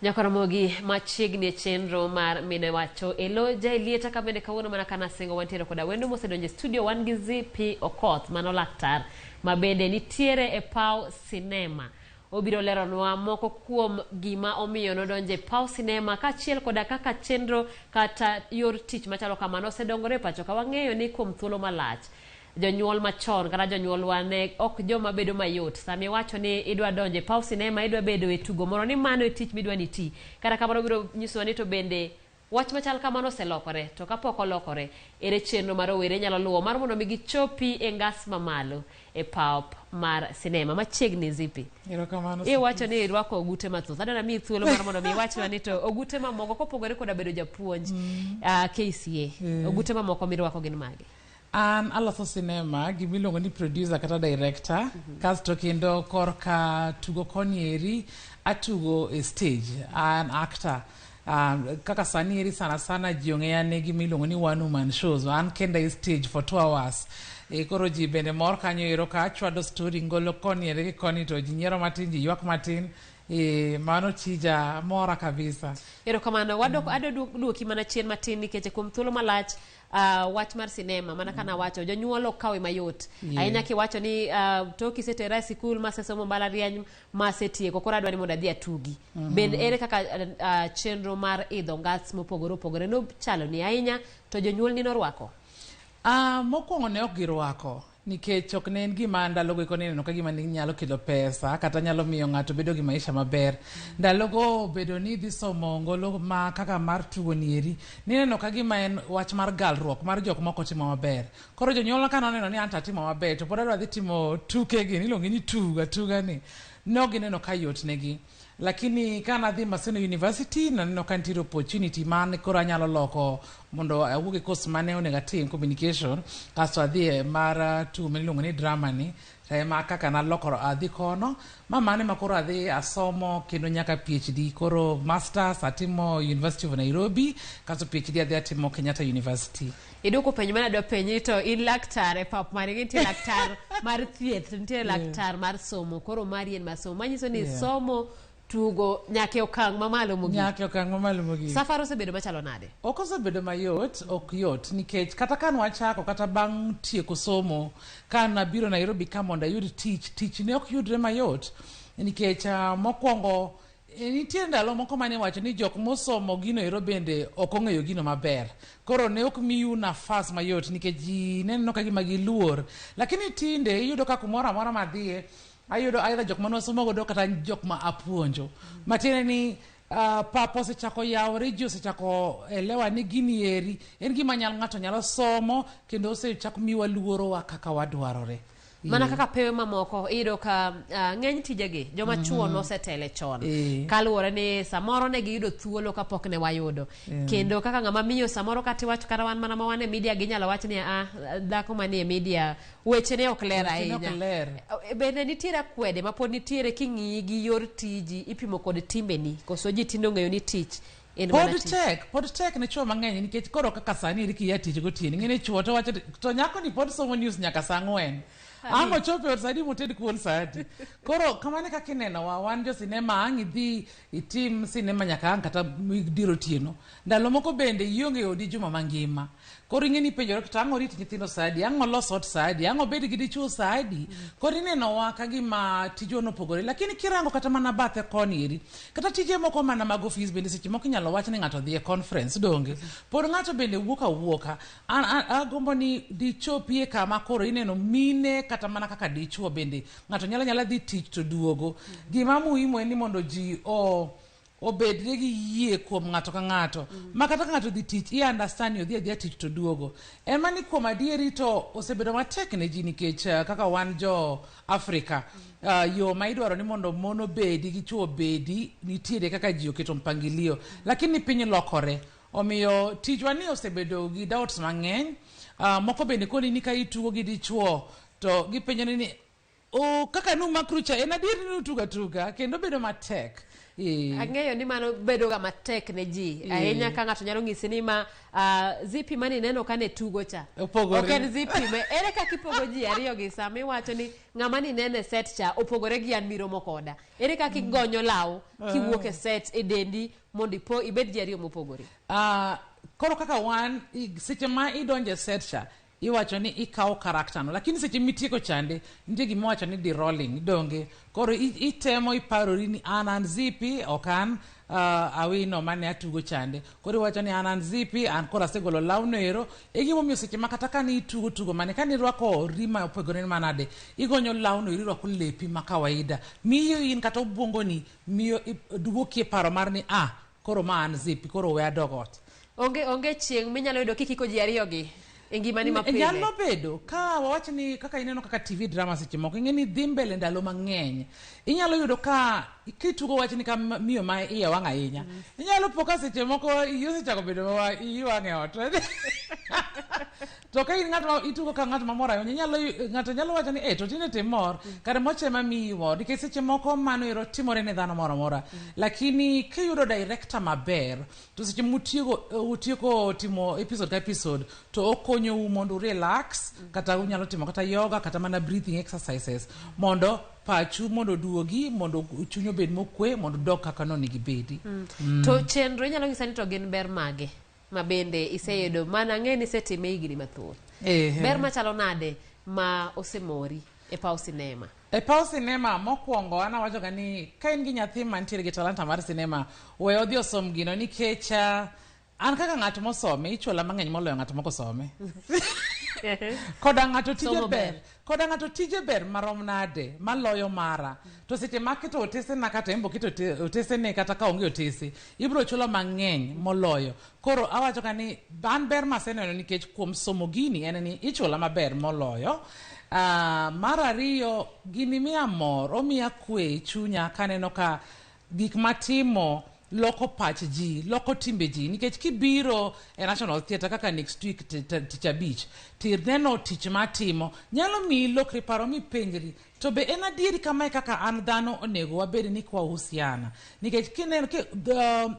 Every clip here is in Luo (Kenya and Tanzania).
Nyakoromogi machiegni e chenro mar mine wacho elo jailieta ka bende kawuono mana kana singo wantiere koda wendo mosedonjo e studio wan gi ZP Okoth mano laktar ma bende nitiere e paw sinema. Obiro leronwa moko kuom gima omiyo nodonjo e paw sinema kaachiel koda kaka chenro kata yor tich machalo kamano osedongore e pacho ka wang'eyo ni kuom thuolo malach jonyuol machon kata jonyuolwa ne ok joma bedo mayot sama iwacho ni idwa donjo e paw sinema idwa bedo e tugo moro ni mano e tich midwa ni ti kata kamano biro nyisowa ni to bende wach machal kamano oselokore to kapok olokore ere chenro ma rowere nyalo luwo mar mondo mi gichopi e ngas mamalo e pap mar sinema machiegni zipi Erokamano. iwacho ni irwako ogute mathoth adwa namiyi thuolo mar mondo mi iwachnwa ni to ogute mamoko kopogore koda bedo japuonj KCA ogute mamoko mirwako gin mage An aloso sinema gimiluongo ni producer kata director kasto kendo korka tugo koni eri atugo e stage an actor kaka sani eri sana sana ji ong'eya ne gimiluongo ni one woman shows an kenda e stage for 2 hours e, koro ji bende mor kanyo ero ka achwado story ngolo koni eri gi koni to ji nyiero matin ji ywak matin e, mano tija mora kabisa. Erokamano wadok adwa duoki mana chien matin nikech kuom thuolo malach wach mar sinema mana kana wacho jonyuol ok kawe mayot ahinya kiwacho ni tok isetera e sikul masesomo mbalariany masetieko koro adwa ni mondo adhi atugi bende ere kaka chenro mar idho ngas mopogore opogore nochalo ni ahinya to jonyuolni norwako? Mokwongo ne ok girwako nikech ok ne en gima ndalogo eko nineno ka gima ne nyalo kelo pesa kata nyalo miyo ng'ato bedo gi maisha maber. Ndalogo bedo ni idhi somo ngolo ma kaka mar tugo ni eri nineno ka gima en wach mar galruok mar jok moko timo maber. Koro jonyuolna ka noneno ni anto atimo maber to pod adwa dhi timo tuke gi niluongo ni tugo atuga ni ne ok gineno ka yot negi. Lakini ka nadhi Maseno University naneno ka nitiere opportunity man koro anyalo loko mondo awuog e course mane onego atim communication kasto adhi e mar tugo miluongo ni drama ni to ema kaka naloko adhi kono ma mano ema koro adhi asomo kendo nyaka PhD koro masters atimo University of Nairobi kasto PhD adhi atimo Kenyatta University. Iduoko penjo mane adwa penji to in laktar e pap mari nitie laktar mar thieth to nitie laktar mar somo koro mari en mar somo manyiso ni somo tugo nyaka e okang' mamalo mogik. Nyaka e okang' mamalo mogik. Safar osebedo machalo nade? Ok osebedo mayot, ok yot nikech kata ka nwachako kata bang' tieko somo ka nabiro Nairobi ka mondo ayud tich, tich ne ok yudre mayot nikech mokwongo nitie ndalo moko mane iwacho ni jok mosomo gino ero bende ok ong'eyo gino maber. Koro ne ok miu nafas mayot nikech ji ne neno ka gima giluor. Lakini tinde iyudo ka kumoro amora madhiye ayudo either jok mane wasomo godo kata jok ma apuonjo. Matiende ni pap osechako yawore ji osechako elewa ni gini eri en gima nyal ng'ato nyalo somo kendo osechak miwa luorowa kaka wadwarore. Mana kaka pewe mamoko iyudo ka ng'eny tijegi joma chuo nosetele chon kaluwore ni samoro ne giyudo thuolo kapok ne wayudo kendo kaka ng'ama miyo samoro kata iwacho kata wan mana ma wan e media ginyalo wach ni ah, dhako manie media weche ne ok ler Weche ne ok ahinya ler. Bende nitiere akwede ma pod nitiere king'iyi gi yor tiji ipimo kod timbeni koso ji tinde ong'eyo ni tich en mana Pod tich tek, pod tek ne chuo mang'eny nikech koro kaka sani eri kiya tich gotieno ing'e ni chuo to wacho to nyako ni pod somo news nyaka saa ang'wen. Ang' ochopo e ot saa adi moted kuon saa adi. Koro kamano e kaka inenowa wan jo sinema ang' idhi itim sinema nyaka ang' kata dier otieno. Ndalo moko bende ionge e odi juma mangima. Koro ing'e ni ipenjori to ang' orit nyithindo saa adi, ang' olos ot saa adi, ang' obed gi dichuo saa adi. Koro inenowa ka gima tijwa nopogore. Lakini kirango kata mana bathe koni eri, kata tije moko mana mag ofis bende seche moko inyalo wach ni ng'ato odhi e conference donge. Pod ng'ato bende wuok awuoka. An agombo ni dichopie kama koro ineno mine kata mana kaka dichuo bende ng'ato nyalo nyala dhi tich to duogo. Gima muhimu en ni mondo ji o obedre gi yie kuom ng'ato ka ng'ato ma kata ka ng'ato dhi tich i understand ni odhi adhiya tich to duogo en ma ni kuom adieri to osebedo matek ne ji nikech kaka wan jo Afrika yo ma idwaro ni mondo mon obedi gi chuo obedi nitiere kaka ji oketo mpangilio lakini piny lokore omiyo tijwa ni osebedo gi doubts mang'eny moko bende koni ni ka itugo gi dichuo to gipenjo ni o kaka numakru cha en adier ni nutugo atuga kendo bedo matek. Ang'eyo ni mano bedo ga matek ne ji ahinya ka ng'ato nyalo ng'isi ni ma Zipi mane ineno kane tugo cha Opogore. Ok en Zipi ma ere kaka ipogo ji ariyo gi sama iwacho ni ng'ama nineno e set cha opogore gi an miromo koda. Ere kaka igonyo law kiwuok e set e dendi mondo ipo ibed ji ariyo mopogore? Koro kaka wan seche ma idonjo e set cha iwacho ni ikawo karakta no, lakini seche mitieko chande nitie gima iwacho ni derolling donge. Koro itemo iparori ni an an Zipi ok an Awino mane atugo chande. Koro iwacho ni an an Zipi, an koro asegolo lawno ero. E gimomiyo seche ma kata kane itugo tugo mane kane irwako rima opogore manade, igonyo lawno ero irwako lepi ma kawaida. Miyo in kata obwongoni miyo duoki e paro mar ni ah, koro ma an Zipi, koro we adog ot. Onge chieng' minyalo yudo kikiko ji ariyo gi e ngimani mapile? Nyalo bedo ka wawach ni kaka ineno kaka TV drama seche moko ing'e ni dhi mbele ndalo mang'eny. Inyalo yudo ka kitugo wach ni ka miyo ma iye wang' ahinya. Inyalo po ka seche moko iyi osechako bedo ma iyi wang' e ot. To ka in ng'at ma itugo ka ng'at mamor ahinya, inyalo ng'ato nyalo wacho ni eh to tinde timor, kare mocha ema miyi mor. Nikech seche moko mano ero timore ne dhano moro amora. Lakini kiyudo director maber, to seche mutieko utieko timo episode ka episode, to okonyou mondo u relax, kata unyalo timo kata yoga, kata mana breathing exercises, mondo pachu mondo oduogi, mondo chunyu obed mokwe, mondo udog kaka nonego ibedi. To chenro inyalo nyisa ni to gin ber mage ma bende iseyudo mana ang'e ni isetime higni mathoth. Ber machalo nade ma osemori e paw sinema? E paw sinema mokwongo an awacho ga ni ka in gi nyathi mantiere gi talanta mar sinema, we odhi osom gino nikech an kaka ng'at mosome ichula mang'eny moloyo ng'at mokosome. Koda ng'ato tije Somo ber. ber. Koda ng'ato tije ber marom nade maloyo mara. To seche ma aketo otese na kata en bo keto otese ne kata ka onge otese, ibiro chulo mang'eny moloyo. Koro awacho ka ni an ber maseneno nikech kuom somo gini en ni ichula maber moloyo. Mar ariyo, gini miya mor, omiya kwe e chunya kaneno ka gik matimo loko pach ji, loko timbe ji. Nikech kibiro e National Theatre kaka next week tich abich, tineno tich matimo, nyalo miyi lokri paro mipenjri, to be en adieri kamae kaka an dhano onego wabed ni kwa uhusiana. Nikech kineno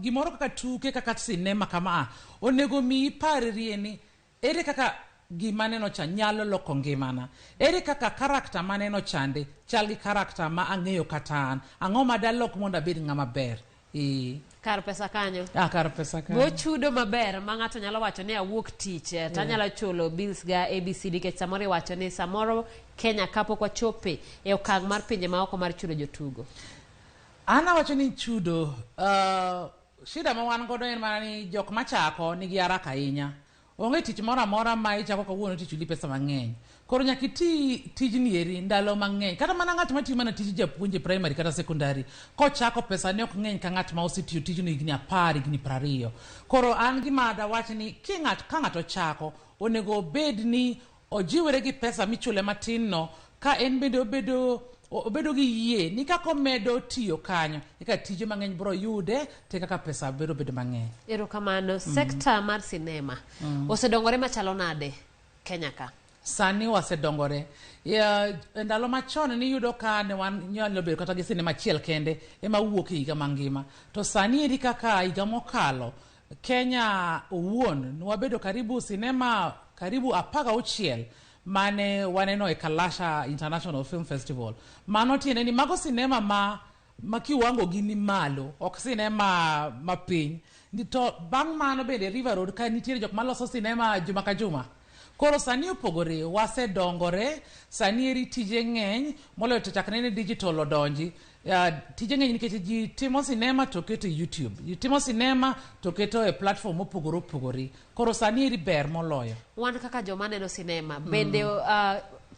gimoro kaka tuke kaka sinema kama a, onego miyi parrie ni ere kaka gima aneno cha nyalo loko ngimana. Ere kaka karakta maneno chande chal gi karakta ma ang'eyo kata an. Ang'o ma dalok mondo abed ng'ama ber? Kar pesa kanyo. Kar pesa kanyo. Bochudo maber ma ng'ato nyalo wacho ni awuok tich, to anyalo chulo bills ga ABCD nikech samoro iwacho ni samoro Kenya kapok wachope e okang' mar pinje maoko mar chulo jotugo. An awacho ni chudo, shida ma wan godo en mana ni jok machako nigi haraka ahinya. Onge tich moro amora ma ichako kawuono tichuli pesa mang'eny. Koro nyaka iti tijni eri ndalo mang'eny. Kata mana ng'at matiyo mana tij japuonj e primary kata secondary, kochako pesa ne ok ng'eny ka ng'at ma osetiyo tijno higni 10, higni 20. Koro an gima dawach ni ka ng'ato chako, onego obed ni ojiwre gi pesa michule matin no, ka en bende obedo gi yie ni kaka omedo tiyo kanyo, eka tije mang'eny biro yude, te kaka pesa biro bedo mang'eny. Erokamano. Sekta mar sinema osedongore machalo nade Kenya ka? Sani wasedongore. E ndalo machon niyudo ka ne wan nyalo bedo kata gi sinema achiel kende ema wuok e higa mangima. To sani eri kaka higa mokalo, Kenya owuon wabedo karibu sinema karibu 16 mane waneno e Kalasha International Film Festival. Mano tiende ni mago sinema ma kiwango gi ni malo, ok sinema mapiny. To bang' mano bende River Road ka nitiere jok maloso sinema juma ka juma. Koro sani opogore, wasedongore, sani eri tije ng'eny, moloyo to chak nene digital odonji. Tije ng'eny nikech ji timo sinema to keto e YouTube, ji timo sinema to keto e platform mopogore opogore. Koro sani eri ber moloyo. Wan kaka joma neno sinema, bende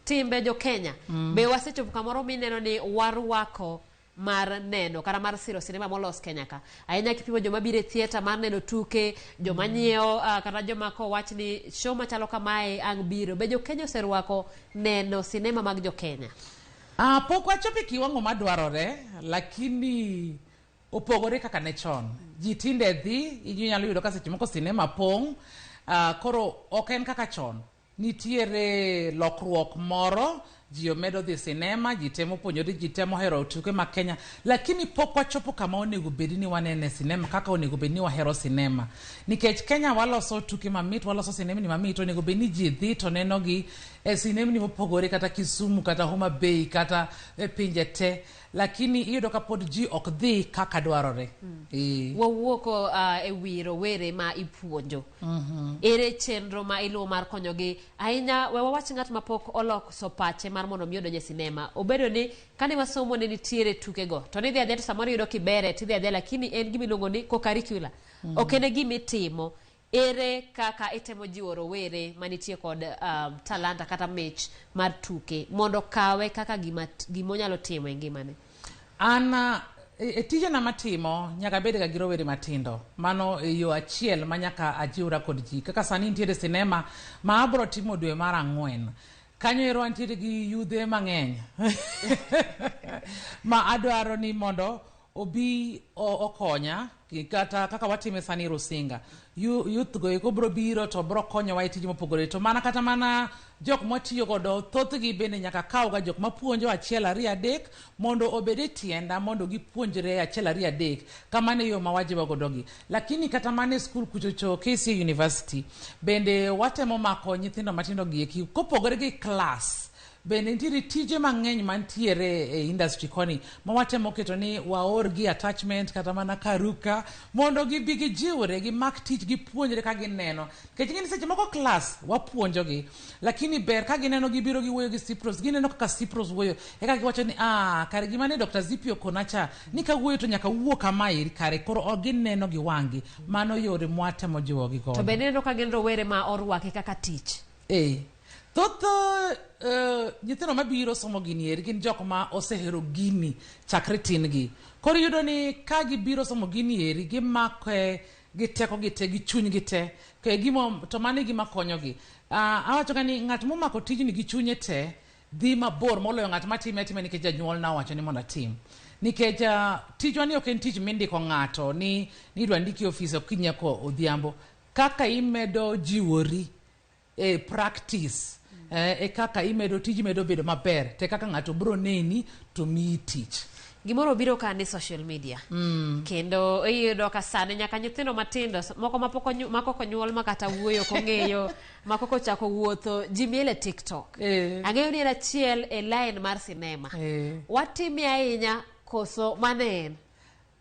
timbe jo Kenya, be wasechopo kamoro mineno ni warwako mar neno kata mar siro sinema molos Kenya ka. Ahinya kipimo joma biro e theatre mar neno tuke, joma nyiewo kata joma kowach ni show machalo kamae ang' biro. Be jo Kenya oserwako neno sinema mag jo Kenya? Pok wachopo e kiwango madwarore, lakini opogore kaka ne chon. Ji tinde dhi, inyalo yudo ka seche moko sinema pong', koro ok en kaka chon. Nitiere lokruok moro, Ji omedo dhi sinema, ji temo puonjore, ji temo hero tuke ma Kenya, lakini pok wachopo kama onego bed ni wanene sinema kaka onego bed ni wahero sinema. Nikech Kenya waloso tuke mamit, waloso sinemni mamit, onego bed ni ji dhi to nenogi e sinemni mopogore kata Kisumu, kata Homa Bay, kata e pinje te. Lakini iyudo ka pod ji ok dhi kaka dwarore. Wawuok e wi rowere ma ipuonjo. Ere chenro ma iluwo mar konyogi ahinya? We wawach ng'at ma pok oloso pache mar mondo mi odonj e sinema. Obedo ni kane wasomo ne nitiere tukego, to nidhi adhiya to samoro iyudo kibere tidhi adhiya, lakini en gima iluongo ni co-curricular. Ok en e gima itimo. Ere kaka itemo jiwo rowere manitie kod talanta kata mich mar tuke mondo kawe kaka gima onyalo timo e ngimane? An e tijena matimo nyaka abed ga gi rowere matindo. Mano e yo achiel ma nyaka ajiwra kod ji. Kaka sani nitiere sinema ma abro timo dwe mar 4. Kanyo ero antiere gi yudhe mang'eny ma adwaro ni mondo obi okonya kata kaka watime sani Rusinga. Youth go eko bro biro to bro konyowa e tije mopogore. To mana kata mana jok mwatiyo godo thothgi bende nyaka kawga jok mapuonjo 1 2 3 mondo obed e tienda mondo gipuonjre 1 2 3. Kamano e yo ma wajiwo godo gi. Lakini kata mana e skul kuchocho KCA University bende watemo mako nyithindo matindo gi eki kopogore gi klas. Bende nitiere tije mang'eny mantiere e industry koni ma watemo keto ni waor gi attachment kata mana karuka mondo gibi gijiwre gimak tich gipuonjre ka gineno. Nikech ing'e ni seche moko klas wapuonjogi, lakini ber ka gineno gibiro giwuoyo gi Cyprus, gineno kaka Cyprus wuoyo, eka giwacho ni kare gima ne Dr. Zipi okona cha ni kawuoyo to nyaka wuo kama eri, kare koro ok gineno gi wang'gi. Mano yore mwatemo jiwogi godo. To bende ineno ka gin rowere ma orwake kaka tich? Thoth nyithindo mabiro somo gini eri gin jok ma osehero gini chakre tin gi. Koro iyudo ni ka gibiro somo gini eri gimake gi teko gi te, gi chuny gi te. To mano e gima konyogi. Awacho ga ni ng'at momako tijni gi chunye te dhi mabor moloyo ng'at matime atima nikech janyuolna owacho ni mondo atim. Nikech tijwa ni ok en tich mindiko ng'ato ni idwa ndiki e ofis okinyi nyaka odhiambo. Kaka imedo jiwori e practice, e kaka imedo tiji medo bedo maber, te kaka ng'ato bro neni to miyi tich. Gimoro biro ka ni social media. Kendo iyudo ka sani nyaka nyithindo matindo moko mapok ma kok onyuol ma kata wuoyo ok ong'eyo, ma kok ochako wuotho, ji miel e TikTok. Ang'eyo ni en achiel e line mar sinema. Watime ahinya koso mano en?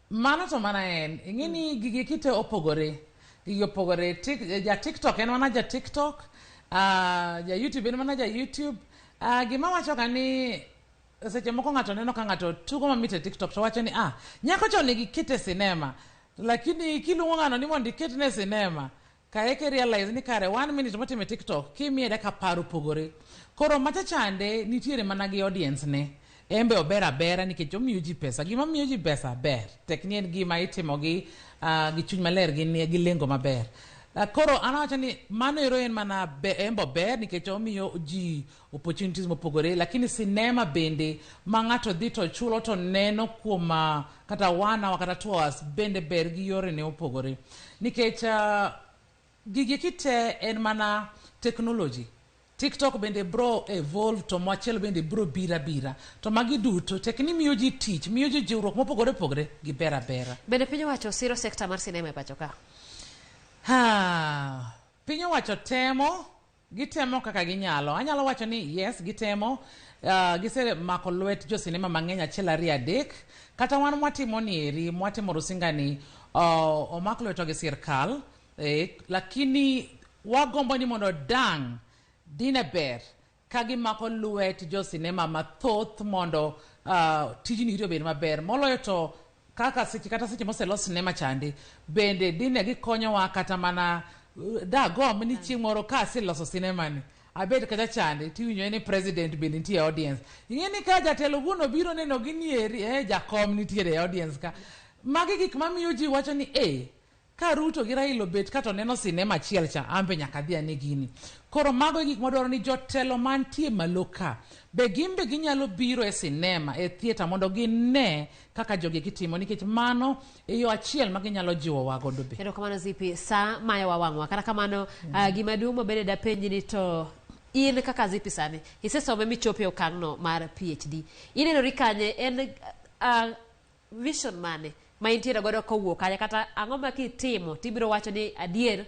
Mano to mana en. Ing'e ni gigi kite opogore. Gigi opogore. Ja TikTok en mana ja TikTok. Ja YouTube en mana ja YouTube. Gima wacho ga ni seche moko ng'ato neno ka ng'ato tugo mamit e TikTok to wacho ni nyako cha onego iket e sinema. Lakini kiluongo ng'ano ni mondo iketne e sinema, kaeke realize ni kare 1 minute motimo e TikTok kimiye dakika 10 opogore. Koro macha chande nitiere mana gi audience ne. Embe ober abera nikech omiyo ji pesa. Gima miyo ji pesa ber. Tek ni en gima itimo gi chuny maler gi lengo maber. Koro an awacho ni mano ero en mana embe ober nikech omiyo ji opportunities mopogore, lakini sinema bende ma ng'ato dhi to chulo to neno kuom kata 1 hour kata 2 hours bende ber gi yore ne opogore. Nikech gigi kite en mana technology. TikTok bende bro evolve to machielo bende bro bira bira. To magi duto tek ni miyo ji tich, miyo ji jiwruok mopogore opogore gi ber abera. Bende piny owacho siro sekta mar sinema e pacho ka? Piny owacho temo, gitemo kaka ginyalo. Anyalo wacho ni yes, gitemo. Gisemako lwet jo sinema mang'eny 1 2 3. Kata wan mwatimo ni eri, mwatimo Rusinga ni, omak lwetwa gi sirkal. Lakini wagombo ni mondo dang' dine ber ka gimako lwet jo sinema mathoth mondo tijni iri obed maber. Moloyo to kaka seche kata seche moselos sinema chande, bende dine gikonyowa kata mana dagomb ni chieng' moro ka aseloso sinema ni abed kata chande tiwinjo ni president bende nitie e audience. Ing'e ni ka jatelo wuon obiro neno gi ni eri, jakom nitiere e audience ka. Magi gik mamiyo ji wacho ni ka Ruto gi Raila obet ka to neno sinema achiel cha, an be nyaka adhi ane gini. Koro mago e gik madwaro ni jotelo mantie malo ka, be gin be ginyalo biro e sinema, e theatre mondo gine kaka jogi gitimo, nikech mano e yo achiel ma ginyalo jiwowa godo be. Erokamano Zipi, sa mayowa wang'wa. Kata kamano, gima duong' mabende dapenji ni to In kaka Zipi sani, isesome michopo e okang'no mar PhD. Inenori kanye en vision mane ma intiere godo kowuok kanye kata ang'o ma kitimo tibiro wacho ni adier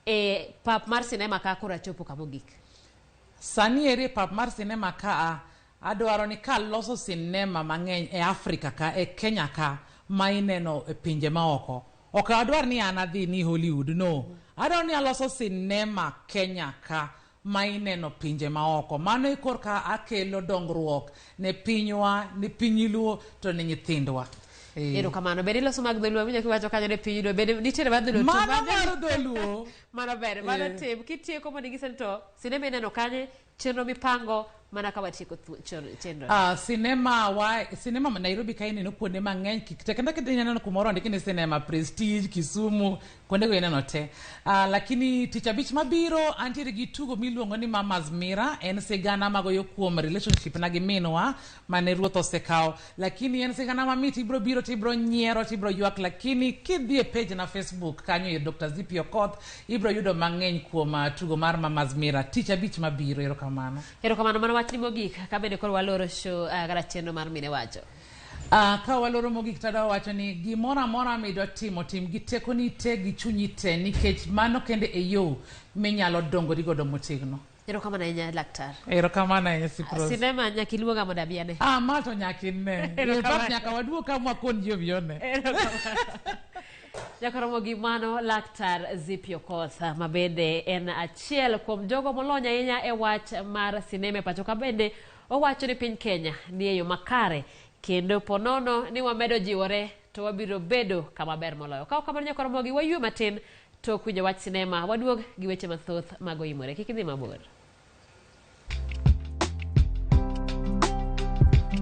e pap mar sinema ka koro achopo kamogik? Sani eri e pap mar sinema kaa, adwaro ni kaloso sinema mang'eny e Afrika ka, e Kenya ka, ma ineno e pinje maoko. Ok adwar ni an adhi ni Hollywood, no. Adwaro ni aloso sinema Kenya ka, ma ineno pinje maoko. Mano e korka akelo dongruok ne pinywa, ne piny Luo, to ne nyithindwa. Erokamano. Bende iloso mag dholuo, awinjo kiwacho kanyo ne piny Luo. Bende nitiere mar dholuo to Mano mar dholuo. Mano ber, mano tim. Kitieko mondo inyisa ni to sinema ineno kanye, chenro mipango mana ka watieko chenro. Sinema wa sinema ma Nairobi ka ineno kuonde mang'eny kik te kendo kidhi neno kumoro ondiki ni sinema Prestige Kisumu kuonde go ineno te. Lakini tich abich mabiro antiere gi tugo miluongo ni Mama's Mirror, en sigana magoyo kuom relationship na gi minwa mane ruoth osekawo, lakini en sigana mamit, ibro biro tibro nyiero tibro ywak, lakini kidhi e page na Facebook kanyo ir Dr. Zipi Okoth ibro yudo mang'eny kuom tugo mar Mama's Mirror tich abich mabiro. Erokamano. Erokamano. Mano wachni mogik ka bende koro waloro show kata chenro mar Mine Wacho. Ka waloro mogik to adwa wacho ni gimoro amora midwa timo, tim gi tekoni te gi chunyi te, nikech mano kende e yo minyalo dongori godo motegno. Erokamano ahinya laktar. Erokamano ahinya Sipros. Sinema nyaka iluonga mondo abi ane. Ma to nyaka ine. Erokamano. In fact, nyaka waduog ka mwakon ji obi one. Erokamano. Nyakoromo gi mano laktar Zipi Okoth ma bende en achiel kuom jogo molony ahinya e wach mar sinema e pacho ka bende owacho ni piny Kenya ni e yo makare kendo ponono ni wamedo jiwore to wabiro bedo kama ber moloyo. Ka ok kamano nyakoromo gi waywe matin tok winjo wach sinema waduog gi weche mathoth mag oimore. Kik idhi mabor.